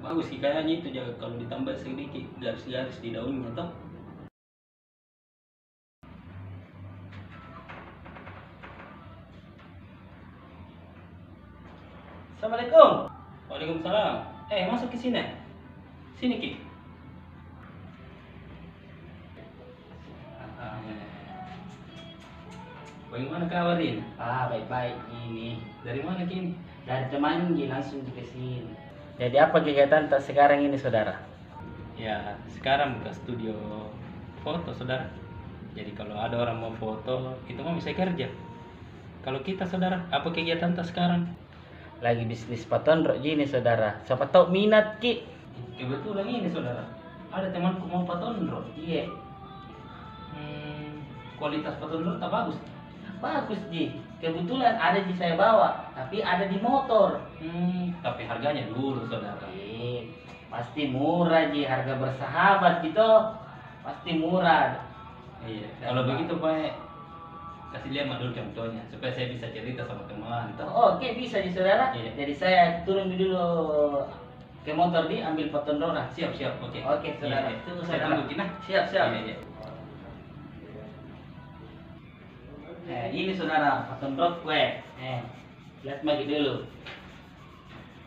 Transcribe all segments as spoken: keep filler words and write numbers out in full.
Bagus ki kayaknya itu, jaga kalau ditambah sedikit garis-garis di daunnya toh. Assalamualaikum. Waalaikumsalam. Eh, masuk ke sini. Sini ki. Bagaimana kabar ini? Ah, baik-baik ini. Dari mana kini? Dari teman ji, langsung ji ke sini. Jadi apa kegiatan ta sekarang ini, saudara? Ya, sekarang buka studio foto, saudara. Jadi kalau ada orang mau foto, itu mau bisa kerja. Kalau kita, saudara, apa kegiatan ta sekarang? Lagi bisnis patonro ji ini, saudara. Siapa tahu minat ki. Kebetulan ini, saudara, ada temanku mau patonro. Iya. Hmm, kualitas patonro ta bagus? Bagus ji. Kebetulan ada ji saya bawa, tapi ada di motor. Hmm, tapi harganya dulu, saudara. Eh, pasti murah ji, harga bersahabat gitu. Pasti murah. Iya, kalau begitu, Pak, kasih lihat ma dulu contohnya, supaya saya bisa cerita sama teman, toh. Oh, oke, bisa ji, saudara. Iya. Jadi saya turun dulu ke motor di, ambil patonrona. Siap, siap, oke. Oke, saudara. Iya, iya. Tunggu, saudara. Saya tunggu ki nah. Siap, siap. Iya, iya. Eh, ini, saudara, patonroku, eh. Eh, lihat ma ki dulu.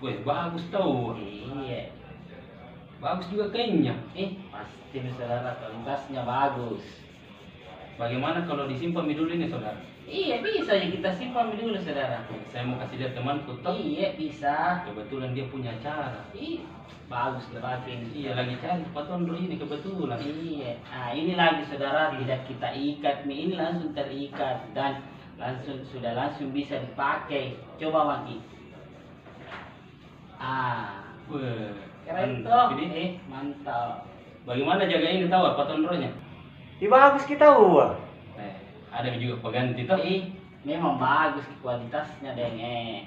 Weh, bagus tau. Iya. Bagus juga kainnya. Eh, pasti mi, saudara, kualitasnya bagus. Bagaimana kalau disimpan mi dulu ini, saudara? Iya, bisa ji kita simpan mi dulu, saudara. Saya mau kasih lihat temanku toh. Iya, bisa. Kebetulan dia punya acara. Ih, bagus lah pakai ini. Iya, lagi cari patonro ini kebetulan. Iya. Ah, ini lagi, saudara, tidak kita ikat mi, ini langsung terikat dan langsung, sudah langsung bisa dipakai. Coba ma ki. Ah. Weh, keren toh. Ini, eh, mantap. Bagaimana jaga ini tawar patonronya? Ih, bagus ki tawar. Eh, ada juga pengganti toh. Ih, memang bagus ki kualitasnya, deng, eh.